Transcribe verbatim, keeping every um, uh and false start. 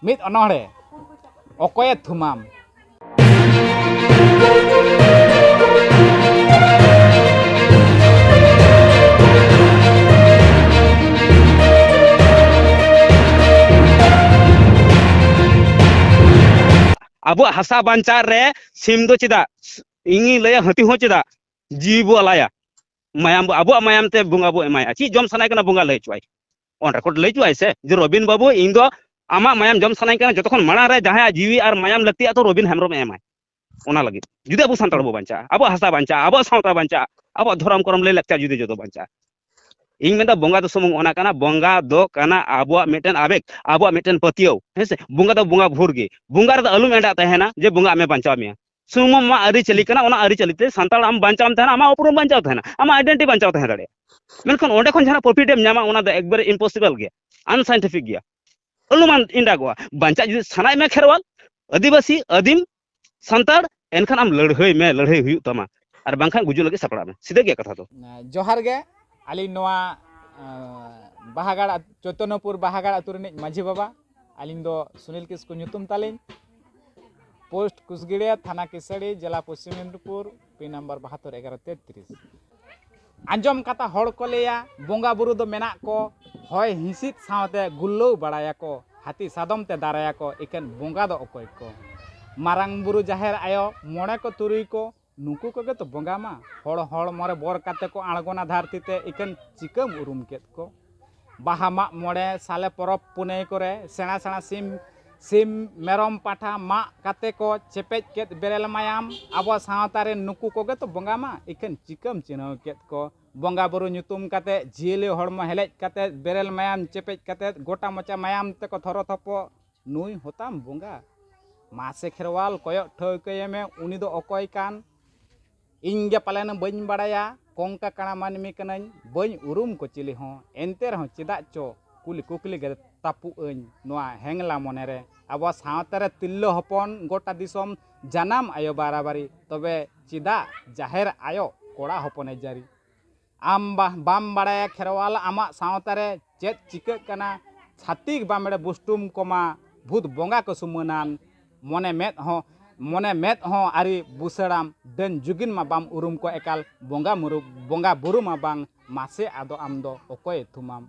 ᱢᱤᱫ ᱚᱱᱚᱬᱦᱮ, ᱚᱠᱚᱭᱮ ᱛᱷᱩᱢᱟᱢ? ᱟᱵᱚᱣᱟᱜ ᱦᱟᱥᱟ ᱵᱟᱧᱪᱟᱣ ᱨᱮ ᱥᱤᱢ ᱫᱚ ᱪᱮᱫᱟᱜ, ᱤᱧᱤᱧ ᱞᱟᱹᱭᱟ, ᱦᱟᱹᱛᱤ ᱦᱚᱸ ᱪᱮᱫᱟᱜ ᱡᱤᱣᱤ ᱵᱚ ᱟᱞᱟᱭᱟ? ᱢᱟᱭᱟᱢ ᱵᱚ, ᱟᱵᱚᱣᱟᱜ ᱢᱟᱭᱟᱢ ᱛᱮ ᱵᱚᱸᱜᱟ ᱵᱚ ᱮᱢᱟᱭᱟ᱾ ᱪᱮᱫ ᱡᱚᱢ ᱥᱟᱱᱟᱭ ᱠᱟᱱᱟ, ᱵᱚᱸᱜᱟ ᱞᱟᱹᱭ ᱦᱚᱪᱚᱣᱟᱭ, on record ᱞᱟᱹᱭ ᱦᱚᱪᱚᱣᱟᱭ ᱥᱮ, ᱡᱮ, "ᱨᱚᱵᱤᱱ ᱵᱟᱹᱵᱩ, ᱤᱧ ᱫᱚ ᱟᱢᱟᱜ ᱢᱟᱭᱟᱢ ᱡᱚᱢ ᱥᱟᱱᱟᱧ ᱠᱟᱱᱟ, ᱡᱚᱛᱚ ᱠᱷᱚᱱ ᱢᱟᱲᱟᱝ ᱨᱮ ᱡᱟᱦᱟᱸᱭᱟᱜ ᱡᱤᱣᱤ ᱟᱨ ᱢᱟᱭᱟᱢ ᱞᱟᱹᱠᱛᱤᱭᱟ, ᱛᱚ ᱨᱚᱵᱤᱱ ᱦᱮᱢᱵᱨᱚᱢᱮ ᱮᱢᱟᱭ᱾" ᱚᱱᱟ ᱞᱟᱹᱜᱤᱫ ᱡᱩᱫᱤ ᱟᱵᱚ ᱥᱟᱱᱛᱟᱲ ᱵᱚ ᱵᱟᱧᱪᱟᱜᱼᱟ, ᱟᱵᱚᱣᱟᱜ ᱦᱟᱥᱟ ᱵᱟᱧᱪᱟᱜᱼᱟ, ᱟᱵᱚᱣᱟᱜ ᱫᱷᱚᱨᱚᱢ ᱠᱚᱨᱚᱢ ᱞᱟᱹᱭ ᱞᱟᱠᱪᱟᱨ ᱡᱩᱫᱤ ᱡᱚᱛᱚ ᱵᱟᱧᱪᱟᱜᱼᱟ, ᱤᱧ ᱢᱮᱱᱫᱟ ᱵᱚᱸᱜᱟ ᱫᱚ ᱥᱩᱢᱩᱝ ᱚᱱᱟ ᱠᱟᱱᱟ, ᱵᱚᱸᱜᱟ ᱫᱚ ᱠᱟᱱᱟ ᱟᱵᱚᱣᱟᱜ ᱢᱤᱫᱴᱮᱱ ᱟᱵᱮᱜᱽ, ᱟᱵᱚᱣᱟᱜ ᱢᱤᱫᱴᱮᱱ ᱯᱟᱹᱛᱭᱟᱹᱣ, ᱦᱮᱸ ᱥᱮ? ᱵᱚᱸᱜᱟ ᱫᱚ ᱵᱚᱸᱜᱟ ᱵᱷᱳᱨ ᱜᱮ, ᱵᱚᱸᱜᱟ ᱨᱮᱫᱚ ᱟᱞᱚᱢ ᱮᱸᱰᱟᱜ ᱛᱟᱦᱮᱱᱟ ᱡᱮ ᱵᱚᱸᱜᱟ ᱟᱢᱮ ᱵᱟᱧᱪᱟᱣ ᱢᱮᱭᱟ᱾ ᱥᱩᱢᱩᱝ ᱢᱟ ᱟᱹᱨᱤᱪᱟᱹᱞᱤ ᱠᱟᱱᱟ, ᱚᱱᱟ ᱟᱹᱨᱤᱪᱟᱹᱞᱤ ᱛᱮ ᱥᱟᱱᱛᱟᱲ ᱟᱢ ᱵᱟᱧᱪᱟᱣ ᱮᱢ ᱛᱟᱦᱮᱱᱟ, ᱟᱢᱟᱜ ᱩᱯᱨᱩᱢ ᱵᱟᱧᱪᱟᱣ ᱛᱟᱦᱮᱱᱟ, ᱟᱢᱟᱜ identity ᱵᱟᱧᱪᱟᱣ ᱛᱟᱦᱮᱸ ᱫᱟᱲᱮᱭᱟᱜᱼᱟ᱾ ᱢᱮᱱᱠᱷᱟᱱ ᱚᱸᱰᱮ ᱠᱷᱚᱱ ᱡᱟᱦᱟᱱᱟᱜ profit ᱮᱢ ᱧᱟᱢᱟ, ᱚᱱᱟ ᱫᱚ ᱮᱠᱵᱟᱨᱮ impossible ᱜᱮᱭᱟ, unscientific ᱜᱮᱭᱟ᱾ ᱟᱞᱚᱢ ᱮᱸᱰᱟᱜᱚᱜᱼᱟ᱾ ᱵᱟᱧᱪᱟᱜ ᱡᱩᱫᱤ ᱥᱟᱱᱟᱭᱮᱫ ᱢᱮ ᱠᱷᱮᱨᱣᱟᱞ, ᱟᱹᱫᱤᱵᱟᱹᱥᱤ, ᱟᱹᱫᱤᱢ, ᱥᱟᱱᱛᱟᱲ, ᱮᱱᱠᱷᱟᱱ ᱟᱢ ᱞᱟᱹᱲᱦᱟᱹᱭ ᱢᱮ, ᱞᱟᱹᱲᱦᱟᱹᱭ ᱦᱩᱭᱩᱜ ᱛᱟᱢᱟ, ᱟᱨ ᱵᱟᱝᱠᱷᱟᱱ ᱜᱩᱡᱩᱜ ᱞᱟᱹᱜᱤᱫ ᱥᱟᱯᱲᱟᱜ ᱢᱮ᱾ ᱥᱤᱫᱷᱟᱹ ᱜᱮᱭᱟ ᱠᱟᱛᱷᱟ ᱫᱚ᱾ ᱡᱚᱦᱟᱨ ᱜᱮ᱾ ᱟᱹᱞᱤᱧ ᱱᱚᱣᱟ, ᱟᱸ, ᱵᱟᱦᱟᱜᱟᱲ ᱟᱛ-, ᱪᱳᱭᱛᱚᱱᱭᱚᱯᱩᱨ ᱵᱟᱦᱟᱜᱟᱲ ᱟᱹᱛᱩ ᱨᱤᱱᱤᱡ ᱢᱟᱹᱡᱷᱤ ᱵᱟᱵᱟ᱾ ᱟᱹᱞᱤᱧ ᱫᱚ ᱥᱩᱱᱤᱞ ᱠᱤᱥᱠᱩ ᱧᱩᱛᱩᱢ ᱛᱟᱹᱞᱤᱧ᱾ Post ᱠᱩᱥᱜᱤᱲᱤᱭᱟᱹ, ᱛᱷᱟᱱᱟ ᱠᱤᱥᱟᱹᱲᱤ, ᱡᱮᱞᱟ ᱯᱚᱥᱪᱤᱢ ᱢᱮᱫᱽᱱᱤᱯᱩᱨ, ᱯᱤᱱ ᱱᱟᱢᱵᱟᱨ ᱵᱟᱦᱟᱛᱛᱳᱨ ᱮᱜᱟᱨᱚ ᱛᱮᱛᱨᱤᱥ᱾ ᱟᱸᱡᱚᱢ ᱠᱟᱛᱷᱟ ᱦᱚᱲ ᱠᱚ ᱞᱟᱹᱭᱟ, ᱵᱚᱸᱜᱟ ᱵᱩᱨᱩ ᱫᱚ ᱢᱮᱱᱟᱜ ᱠᱚ, ᱦᱚᱭ ᱦᱤᱸᱥᱤᱫ ᱥᱟᱶᱛᱮ ᱜᱩᱨᱞᱟᱹᱣ ᱵᱟᱲᱟᱭᱟᱠᱚ, ᱦᱟᱹᱛᱤ ᱥᱟᱫᱚᱢ ᱛᱮ ᱫᱟᱨᱟᱭᱟᱠᱚ, ᱮᱠᱮᱱ ᱵᱚᱸᱜᱟ ᱫᱚ ᱚᱠᱚᱭ ᱠᱚ? ᱢᱟᱨᱟᱝ ᱵᱩᱨᱩ, ᱡᱟᱦᱮᱨ ᱟᱭᱳ, ᱢᱚᱬᱮ ᱠᱚ ᱛᱩᱨᱩᱭ ᱠᱚ, ᱱᱩᱠᱩ ᱠᱚᱜᱮ ᱛᱚ ᱵᱚᱸᱜᱟ ᱢᱟ᱾ ᱦᱚᱲ ᱦᱚᱲᱢᱚ ᱨᱮ ᱵᱚᱨ ᱠᱟᱛᱮ ᱠᱚ ᱟᱬᱜᱚᱱᱟ ᱫᱷᱟᱹᱨᱛᱤ ᱛᱮ, ᱮᱠᱮᱱ ᱪᱤᱠᱟᱹᱢ ᱩᱨᱩᱢ ᱠᱮᱫ ᱠᱚ? ᱵᱟᱦᱟ, ᱢᱟᱜ ᱢᱚᱬᱮ, ᱥᱟᱞᱮ ᱯᱚᱨᱚᱵᱽ ᱯᱩᱱᱟᱹᱭ ᱠᱚᱨᱮ ᱥᱮᱬᱟ ᱥᱮᱬᱟ ᱥᱤᱢ, ᱥᱤᱢ, ᱢᱮᱨᱚᱢ, ᱯᱟᱸᱴᱷᱟ ᱢᱟᱜ ᱠᱟᱛᱮ ᱠᱚ ᱪᱮᱯᱮᱡ ᱠᱮᱫ ᱵᱮᱨᱮᱞ ᱢᱟᱭᱟᱢ᱾ ᱟᱵᱚ ᱥᱟᱶᱛᱟ ᱨᱮᱱ ᱱᱩᱠᱩ ᱠᱚᱜᱮ ᱛᱚ ᱵᱚᱸᱜᱟ ᱢᱟ, ᱮᱠᱮᱱ ᱪᱤᱠᱟᱹᱢ ᱪᱤᱱᱦᱟᱹᱣ ᱠᱮᱫ ᱠᱚ? ᱵᱚᱸᱜᱟ ᱵᱩᱨᱩ ᱧᱩᱛᱩᱢ ᱠᱟᱛᱮ ᱡᱤᱭᱟᱹᱞᱤ ᱦᱚᱲᱢᱚ ᱦᱮᱞᱮᱡ ᱠᱟᱛᱮ ᱵᱮᱨᱮᱞ ᱢᱟᱭᱟᱢ ᱪᱮᱯᱮᱡ ᱠᱟᱛᱮ ᱜᱚᱴᱟ ᱢᱚᱪᱟ ᱢᱟᱭᱟᱢ ᱛᱮᱠᱚ ᱛᱷᱚᱨᱚ ᱛᱷᱚᱯᱚ, ᱱᱩᱭ ᱦᱚᱛᱟᱢ ᱵᱚᱸᱜᱟ? ᱢᱟᱥᱮ ᱠᱷᱮᱨᱣᱟᱞ ᱠᱚᱭᱚᱜ ᱴᱷᱟᱹᱣᱠᱟᱹᱭᱮ ᱢᱮ, ᱩᱱᱤ ᱫᱚ ᱚᱠᱚᱭ ᱠᱟᱱ? ᱤᱧ ᱜᱮ ᱯᱟᱞᱮᱱ ᱵᱟᱹᱧ ᱵᱟᱲᱟᱭᱟ, ᱠᱚᱝᱠᱟ ᱠᱟᱬᱟ ᱢᱟᱹᱱᱢᱤ ᱠᱟᱹᱱᱟᱹᱧ, ᱵᱟᱹᱧ ᱩᱨᱩᱢ ᱠᱚ ᱪᱤᱞᱤ ᱦᱚᱸ᱾ ᱮᱱᱛᱮ ᱨᱮᱦᱚᱸ ᱪᱮᱫᱟᱜ ᱪᱚ ᱠᱩᱞᱤ ᱠᱩᱠᱞᱤ ᱜᱮ ᱛᱟᱹᱯᱩᱜ ᱟᱹᱧ ᱱᱚᱣᱟ ᱦᱮᱝᱞᱟ ᱢᱚᱱᱮ ᱨᱮ᱾ ᱟᱵᱚ ᱥᱟᱶᱛᱟ ᱨᱮ ᱛᱤᱨᱞᱟᱹ ᱦᱚᱯᱚᱱ ᱜᱚᱴᱟ ᱫᱤᱥᱚᱢ ᱡᱟᱱᱟᱢ ᱟᱭᱳ ᱵᱟᱨᱟᱵᱟᱨᱤ, ᱛᱚᱵᱮ ᱪᱮᱫᱟᱜ ᱡᱟᱦᱮᱨ ᱟᱭᱳ ᱠᱚᱲᱟ ᱦᱚᱯᱚᱱᱮ ᱡᱟᱹᱨᱤ? ᱟᱢ ᱵᱟ-, ᱵᱟᱢ ᱵᱟᱲᱟᱭᱟ ᱠᱷᱮᱨᱣᱟᱞ, ᱟᱢᱟᱜ ᱥᱟᱶᱛᱟ ᱨᱮ ᱪᱮᱫ ᱪᱤᱠᱟᱹᱜ ᱠᱟᱱᱟ? ᱪᱷᱟᱹᱛᱤᱠ ᱵᱟᱢᱵᱽᱲᱮ ᱵᱩᱥᱴᱩᱢ ᱠᱚᱢᱟ ᱵᱷᱩᱛ ᱵᱚᱸᱜᱟ ᱠᱚ ᱥᱩᱢᱟᱹᱱᱟᱱ, ᱢᱚᱱᱮ ᱢᱮᱫ ᱦᱚᱸ, ᱢᱚᱱᱮ ᱢᱮᱫ ᱦᱚᱸ ᱟᱹᱨᱤ ᱵᱩᱥᱟᱹᱲᱟᱢ, ᱰᱟᱹᱱ ᱡᱩᱜᱤᱱ ᱢᱟ ᱵᱟᱢ ᱩᱨᱩᱢ ᱠᱚ ᱮᱠᱟᱞ, ᱵᱚᱸᱜᱟ ᱢᱩᱨᱩ-, ᱵᱚᱸᱜᱟ ᱵᱩᱨᱩ ᱢᱟ ᱵᱟᱝ, ᱢᱟᱥᱮ ᱟᱫᱚ ᱟᱢ ᱫᱚ ᱚᱠᱚᱭ ᱛᱷᱩᱢᱟᱢ